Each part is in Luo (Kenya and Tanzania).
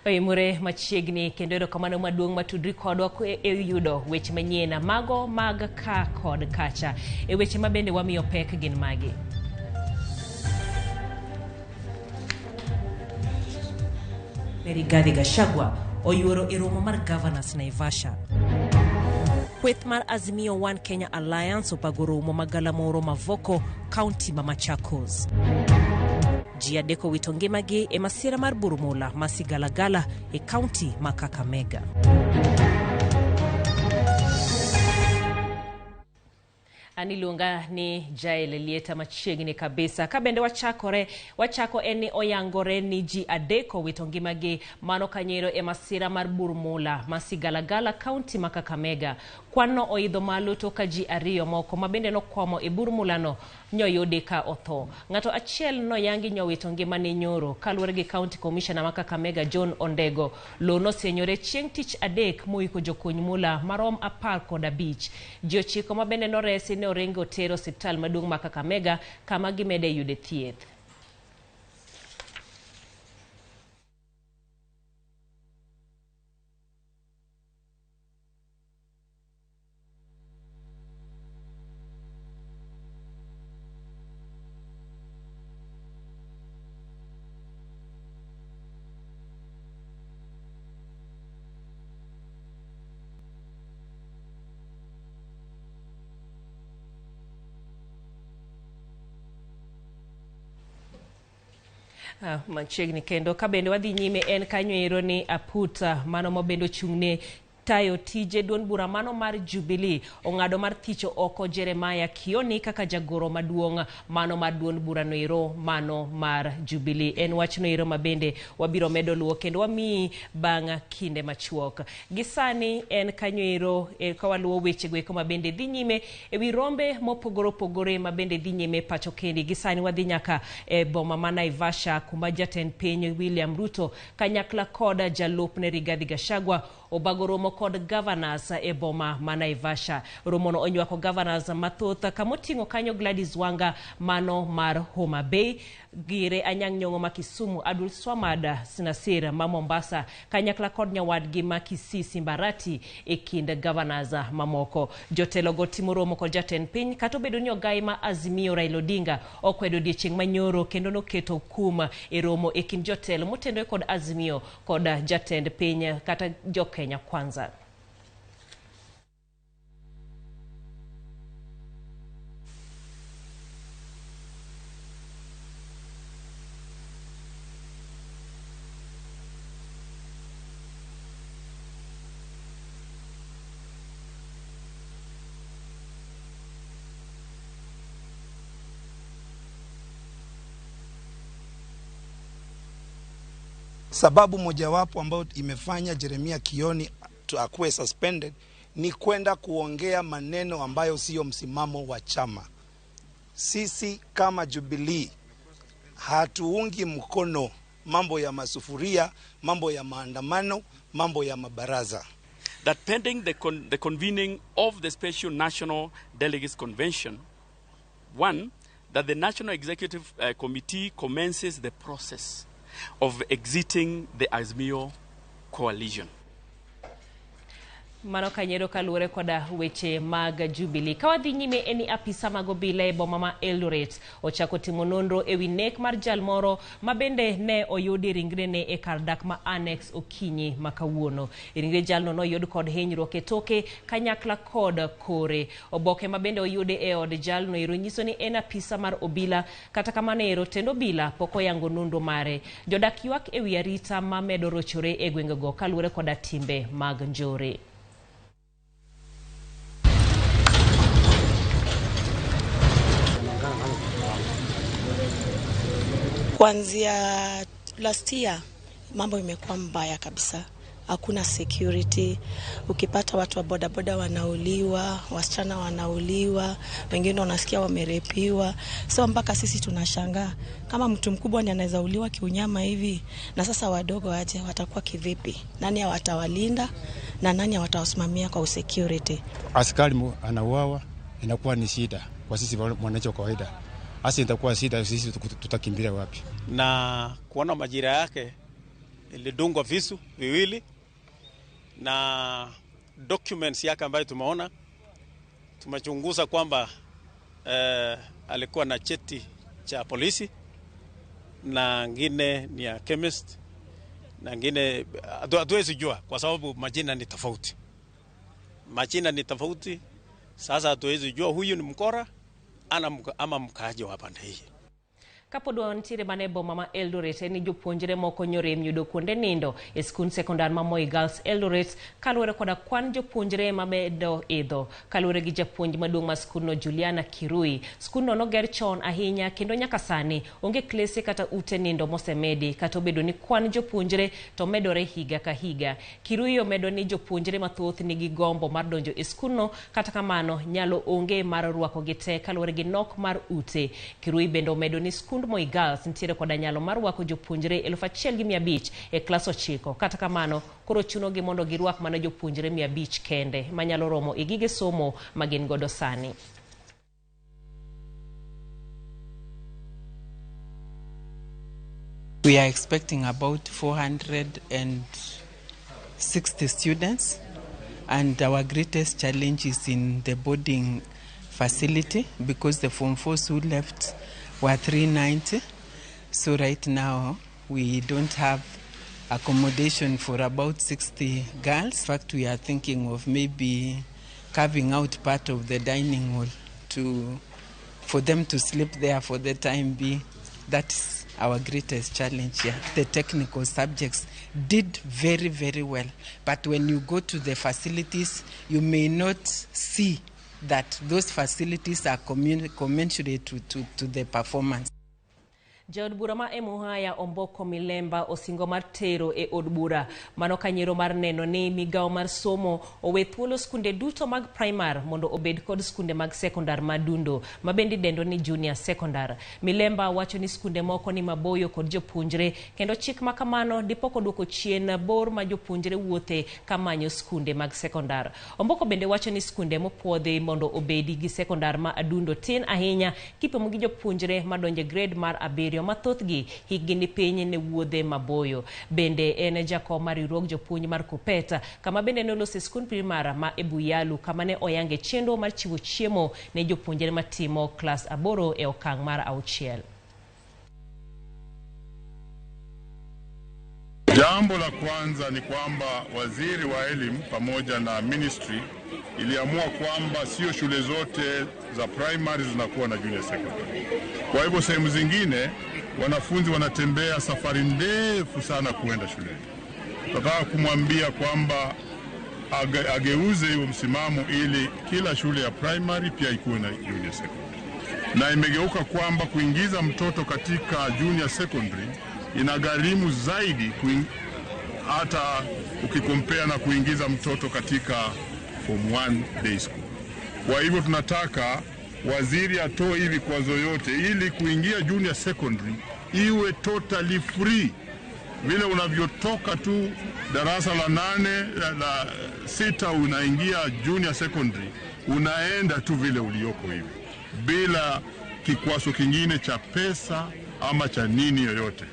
Oimore machiegni kendo erokamano maduong' matudri kodwa e yudo weche manyien mago mag ka kod kacha. E weche ma bende wamiyo pek gin magi. Rigathi Gachagua oyuoro e romo mar Governors Naivasha. Kweth mar Azimio One Kenya Alliance opago romo ma galamoro Mavoko, kaunti ma Machakos. Ji adek owito ngimagi e masira mar bur mula ma Sigalagala e kaunti ma Kakamega. An iluonga ni Jael Lieta machiegni kabisa. Ka bende wachakore, wachako en ni oyangore ni ji adek owito ngimagi mano kanyero e masira mar bur mula ma Sigalagala kaunti ma Kakamega. Kwan no oidho malo to ka ji ariyo moko ma bende nokwamo e bur mulano nyoyudi ka otho. Ng'ato achiel noyangi nyowito ngimane nyoro kaluwore gi County Commissioner ma Kakamega John Ondego. Lowo nosienyore chieng' tich adek moiko jokuny mula marom 15. Ji 9 ma bende noresi ne oringo oter osiptal maduong' ma Kakamega kama gimede yude thieth. Machiegni kendo ka bende wadhi nyime en kanyo ero ni Aputa mano ma bende ochung'ne tayo tije duond bura mano mar Jubilee ong'ado mar thicho oko Jeremiah Kioni kaka jagoro maduong' mano mar duond bura no ero mano mar Jubilee. En wach no ero ma bende wabiro medo luwo kendo wamiyi bang' kinde machuok. Gi sani en kanyo ero ka waluwo weche go eko ma bende dhi nyime ewi rombe mopogore opogore ma bende dhi nyime pacho kendi. Gi sani wadhi nyaka e boma ma Naivasha kuma jatend piny William Ruto kanyakla kod jalupne Rigathi Gachagua obago romo kod governors e boma ma Naivasha. Romono onywako governors mathoth kamoting'o kanyo Gladys Wanga mano mar Homa Bay, Gire Anyang' Nyong'o ma Kisumu, Abdul Swamad Nasir ma Mombasa kanyakla kod nyawadgi ma Kisii Simbarati e kind governors mamoko. Jotelogo timo romo kod jatend piny kata obedo ni ogai ma Azimio Raila Odinga okwedo odiechieng' manyoro kendo noketo kum e romo e kind jotelo motenore kod Azimio kod jatend piny kata jo Kenya Kwanza. Sababu mojawapo ambayo imefanya Jeremia Kioni akuwe suspended ni kwenda kuongea maneno ambayo siyo msimamo wa chama. Sisi kama Jubilee hatuungi mkono mambo ya masufuria, mambo ya maandamano, mambo ya mabaraza. That pending the convening of the Special National Delegates Convention, one, that the National Executive Committee commences the process of exiting the Azimio coalition. Mano kanyero kaluwore koda weche mag Jubilee. Ka wadhi nyime en ni apisa mag obila e boma ma Eldoret ochako timo nonro ewi nek mar jal moro ma bende ne oyudi ringrene e kar dak ma Annex okinyi ma kawuono. Ringre jalno noyud kod hinyruok e toke kanyakla kod kore. Oboke ma bende oyudi e od jalno ero nyiso ni en apisa mar obila, kata kamano ero tend obila pok oyango nonro mare. Jodak ywak ewi arita ma medo rochore e gwengego kaluwore koda timbe mag njore. Kuanzia last year mambo imekuwa mbaya kabisa, hakuna security. Ukipata watu wa bodaboda wanauliwa, wasichana wanauliwa, wengine wanasikia wamerepiwa. So mpaka sisi tunashangaa kama mtu mkubwa ndiye anaweza uliwa kiunyama hivi, na sasa wadogo aje watakuwa kivipi? Nani watawalinda na nani watawasimamia kwa security? Askari anauawa, inakuwa ni shida kwa sisi mwananchi wa kawaida. Hasa itakuwa shida, sisi tutakimbilia wapi? Na kuona majira yake Ilidungwa visu viwili na documents yake ambayo tumeona, tumechunguza kwamba alikuwa na cheti cha polisi na ngine ni ya chemist na ngine hatuwezi jua kwa sababu majina ni tofauti. Majina ni tofauti. Sasa hatuwezi jua huyu ni mkora ama mkaaji wa pande hii. Kapod wantiere mana e boma ma Eldoret en ni jopuonjre moko nyorem yudo kuonde nindo e skund sekondar ma Moi Girls Eldoret kaluwore koda kwan jopuonjre mamedo idho. Kaluwore gi japuonj maduong' mar skundno Juliana Kirui, skundno noger chon ahinya kendo nyaka sani onge klese kata ute nindo mosemedi kata obedo ni kwan jopuonjre to medore higa ka higa. Kirui omedo ni jopuonjre mathoth nigi gombo mar donjo e skundno, kata kamano nyalo onge mar rwakogi te kaluwore gi nok mar ute. Kirui bende omedo ni skund Moi Girls nitiere koda nyalo mar rwako jopuonjre 1500 e klas 9. Kata kamano koro chunogi mondo girwak mana jopuonjre 500 kende manyalo romo e gige somo ma gin godo sani. We are expecting about 460 students, and our greatest challenge is in the boarding facility because the Form 4s who left were 390. So right now we don't have accommodation for about 60 girls. In fact, we are thinking of maybe carving out part of the dining hall for them to sleep there for the time being. That's our greatest challenge here. The technical subjects did very, very well. But when you go to the facilities, you may not see that those facilities are commensurate to the performance. Jaod bura ma Emuhaya Omboko Milemba osingo mar tero e od bura mano kanyiero mar neno ni migawo mar somo owe thuolo skunde duto mag primar mondo obed kod skunde mag sekondar madundo mabende idendo ni junior secondar. Milemba wacho ni skunde moko ni maboyo kod jopuonjre kendo chik ma kamano dipo koduoko chien bor ma jopuonjre wuothe kamanyo skunde mag sekondar. Omboko bende wacho ni skunde mopuodhi mondo obedi gi sekondar ma adundo tin ahinya kipimo gi jopuonjre madonjo e grade mar 7 mathothgi hikgi ni piny ne wuodhe maboyo. Bende en jakom mar riwruog jopuonj mar Kupeta kama bende noloso e skund primar ma Ebuyalu kama ne oyange chenro mar chiwo chiemo ne jopuonjre matimo klas 8 e okang' mar 6. Jambo la kwanza ni kwamba waziri wa elimu pamoja na ministry iliamua kwamba sio shule zote za primary zinakuwa na junior secondary. Kwa hivyo sehemu zingine wanafunzi wanatembea safari ndefu sana kuenda shuleni. Tunataka kumwambia kwamba ageuze hiyo msimamo ili kila shule ya primary pia ikuwe na junior secondary. Na imegeuka kwamba kuingiza mtoto katika junior secondary inagharimu zaidi hata ukikompea na kuingiza mtoto katika form 1 day school. Kwa hivyo tunataka waziri atoe hivi vikwazo yote ili kuingia junior secondary iwe totally free. Vile unavyotoka tu darasa la 8 la 6 unaingia junior secondary, unaenda tu vile ulioko hivi bila kikwazo kingine cha pesa ama cha nini yoyote.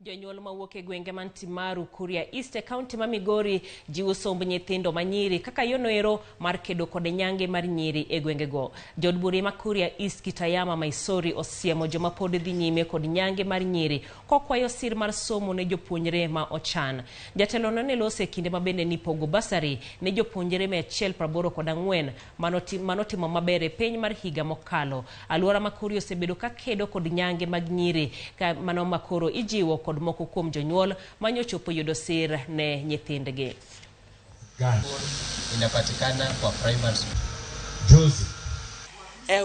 Jonyuol mawuok e gwenge man Timaru, Kuria East e kaunti ma Migori jiwo somb nyithindo manyiri kaka yono ero mar kedo kod nyange mar nyiri e gwengego. Jaod bura ma Kuria East Kitayama Maisori osiemo joma pod dhi nyime kod nyange mar nyiri kokwayo sir mar somo ne jopuonjre ma ochan. Jatelono ne loso e kinde ma bende nipogo basari ne jopuonjre 184 manotimo maber e piny mar higa mokalo. Alwora ma Kuria osebedo ka kedo kod nyange mag nyiri mano makoro ijiwo kod moko kuom jonyuol manyochopo yudo sir ne nyithindgi. Inapatikana kwa primary school. Juzi.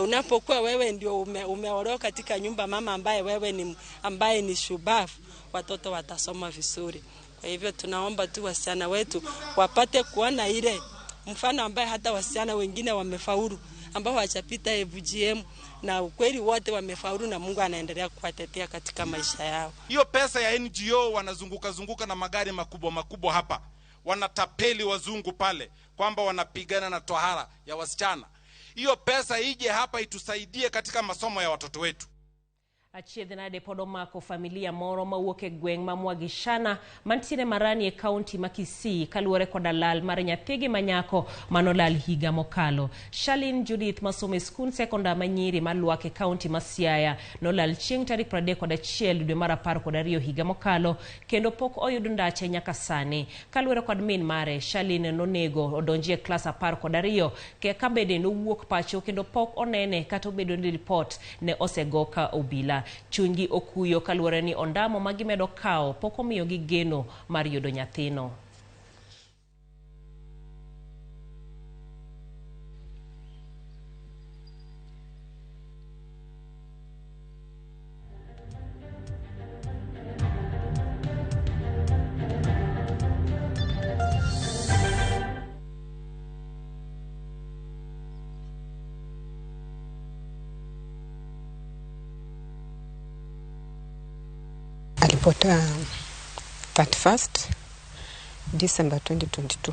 Unapokuwa wewe ndio umeolewa katika nyumba mama ambaye wewe ni ambaye ni shubafu, watoto watasoma vizuri. Kwa hivyo tunaomba tu wasichana wetu wapate kuona ile mfano ambaye hata wasichana wengine wamefaulu ambao hawajapita FGM, na ukweli wote wamefaulu na Mungu anaendelea kuwatetea katika maisha yao. Hiyo pesa ya NGO wanazunguka zunguka na magari makubwa makubwa hapa. Wanatapeli wazungu pale kwamba wanapigana na tohara ya wasichana. Hiyo pesa ije hapa itusaidie katika masomo ya watoto wetu. Achiedh nade pod omako familia moro mawuok e gweng' ma Mwagishana mantiere Marani e kaunti ma Kisii kaluwore koda lal mar nyathigi manyako manolal higa mokalo. Shalin Judith masomo e skund sekondar ma nyiri ma Lwak e kaunti ma Siaya nolal chieng' tarik 31 dwe mar 12 higa mokalo kendo pok oyud ndache nyaka sani. Kaluwore kod min mare, Shalin nonego odonji e klas 12 ka bende nowuok pacho kendo pok onene kata obedo ni ripot ne osego ka obila. Chunygi okuyo kaluwore ni ondamo ma gimedo kawo pok omiyogi geno mar yudo nyathino. Alipotea 31st December 2022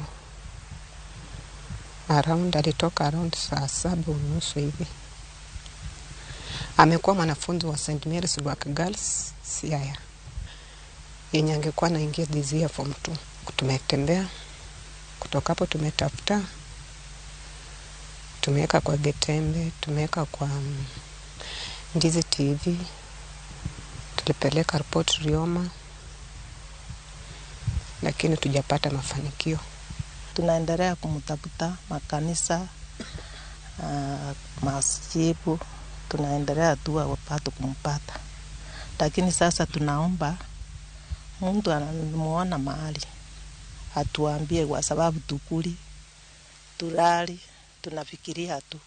around, alitoka around saa 7:30 hivi. Amekuwa mwanafunzi wa St Mary's Lwak Girls Siaya, yenye angekuwa anaingia this year form 2. Tumetembea kutoka hapo, tumetafuta, tumeweka kwa Getembe, tumeweka kwa Ndizi TV, tulipeleka report Rioma, lakini tujapata mafanikio. Tunaendelea kumtafuta makanisa, masjibu, tunaendelea tu wapate kumpata. Lakini sasa tunaomba mtu anamuona mahali atuambie, kwa sababu tukuli tulali tunafikiria tu.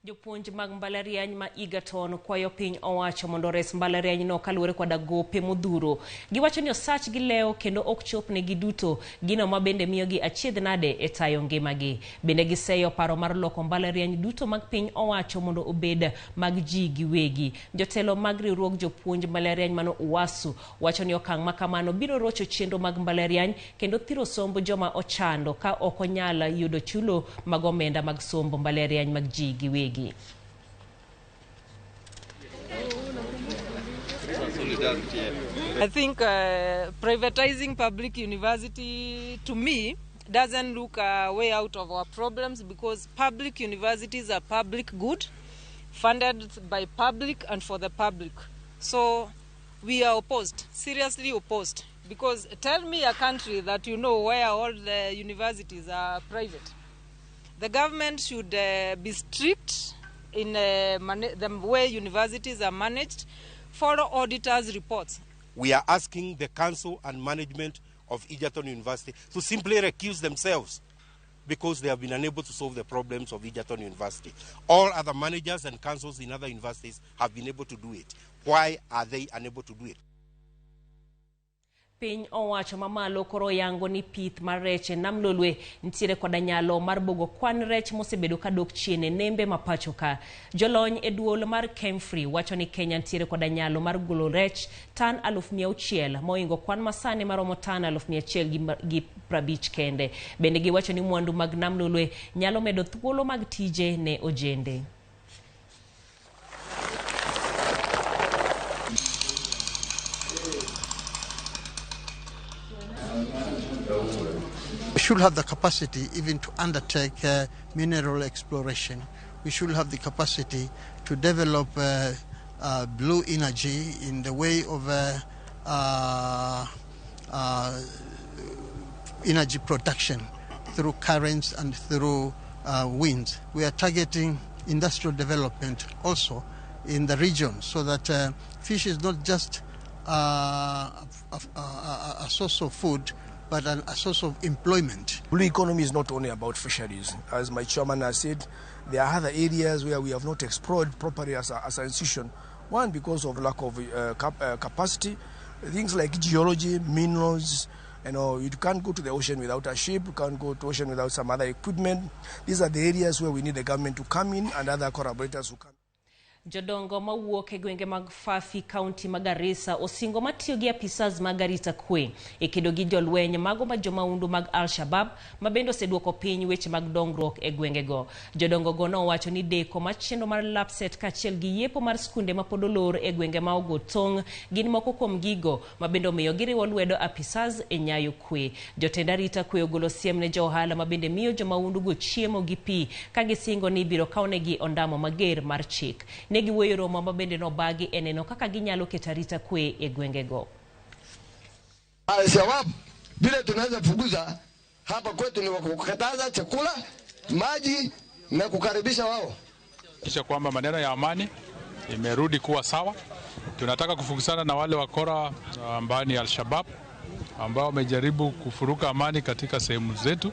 Jopuonj mag mbalariany ma Egerton kwayo piny owacho mondo ores mbalariany no kaluwore koda gope modhuro. Giwacho ni osachgi leo kendo ok chopnegi duto, gino ma bende miyogi achiedh nade e tayo ngimagi. Bende giseyo paro mar loko mbalariany duto mag piny owacho mondo obed mag ji giwegi. Jotelo mag riwruog jopuonj mbalariany mano UASU wacho ni okang' ma kamano biro rocho chenro mag mbalariany kendo thiro somb joma ochando ka ok onyal yudo chulo mag omenda mag sombo mbalariany mag ji giwegi. I think privatizing public university, to me, doesn't look a way out of our problems, because public universities are public good, funded by public and for the public. So we are opposed, seriously opposed, because tell me a country that you know where all the universities are private. The government should be strict in the way universities are managed, follow auditors' reports. We are asking the council and management of Egerton University to simply recuse themselves because they have been unable to solve the problems of Egerton University. All other managers and councils in other universities have been able to do it. Why are they unable to do it? Piny owacho mamalo koro yango ni pith mar rech e Nam Lolwe nitiere koda nyalo mar bogo kwan rech mosebedo kadok chien e nembe ma pacho ka. Jolony e duol mar Kemfrey wacho ni Kenya nitiere koda nyalo mar golo rech tan 600,000 moingo kwan masani maromo tan 150,000 kende. Bende giwacho ni mwandu mag Nam Lolwe nyalo medo thuolo mag tije ne ojende. We should have the capacity even to undertake mineral exploration. We should have the capacity to develop blue energy in the way of energy production through currents and through winds. We are targeting industrial development also in the region so that fish is not just a source of food, but a source of employment. Blue economy is not only about fisheries. As my chairman has said, there are other areas where we have not explored properly as an institution. One, because of lack of capacity, things like geology, minerals. You know, you can't go to the ocean without a ship, you can't go to ocean without some other equipment. These are the areas where we need the government to come in and other collaborators who come. Jodongo mawuok e gwenge mag Fafi, kaunti ma Garissa osingo matiyo gi apisas mag arita kwe e kedo gi jolweny mago ma jomaundu mag Al-Shabab ma bende oseduoko piny weche mag dongruok e gwengego. Jodongo go nowacho ni deko mar chenro mar LAPSSET kaachiel gi yepo mar skunde mapod olor e gwenge ma ogo tong' gin moko kuom gigo ma bende omiyo giriwo lwedo apisas e nyayo kwe. Jotend arita kwe ogolo siem ne jo ohala ma bende miyo jomaundu go chiemo gi pi ka gisingo ni ibiro kawnegi ondamo mager mar chik. Ne giwuoyo romo ma bende nobagi e neno kaka ginyalo keto arita kwe e gwengego. Al-Shabaab vile tunaweza fukuza hapa kwetu ni kukataza chakula, maji na kukaribisha wao. Kisha kwamba maneno ya amani imerudi kuwa sawa. Tunataka kufukuzana na wale wakora ambao ni Al-Shabaab ambao wamejaribu kufuruka amani katika sehemu zetu.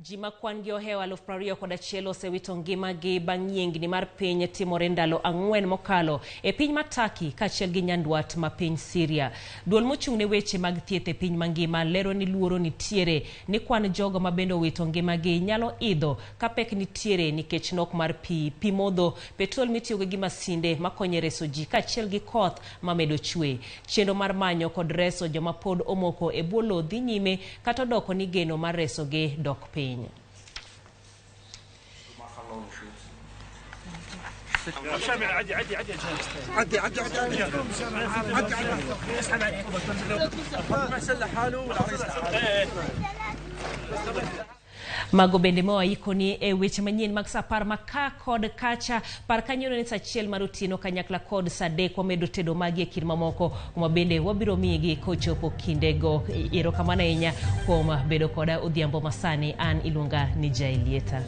Ji ma kwan gi ohewo 21,000 osewito ngimagi bang' yiengni mar piny timore ndalo 4 mokalo e piny mar Turkey kaachiel gi nyandwat ma piny Syria. Duol mochung' ne weche mag thieth e piny mangima lero ni luoro nitiere ni kwan jogo ma bende owito ngimagi nyalo idho ka pek nitiere nikech nok mar pi, pi modho, petrol mitiyogo gi masinde makonyo e reso ji kaachiel gi koth mamedo chwe. Chenro mar manyo kod reso joma pod omoko e bwo lowo dhi nyime kata odoko ni geno mar resogi dok piny. Mago bende mawaikoni e weche manyien mag sa 10 maka kod kacha par kanyo ni sa 1 mar otieno kanyakla kod sa 3 wamedo tedo magi e kind mamoko kuma bende wabiro miyigi kochopo kindego. Erokamano ahinya kuom bedo koda odhiambo masani. An iluonga ni Jaelieta.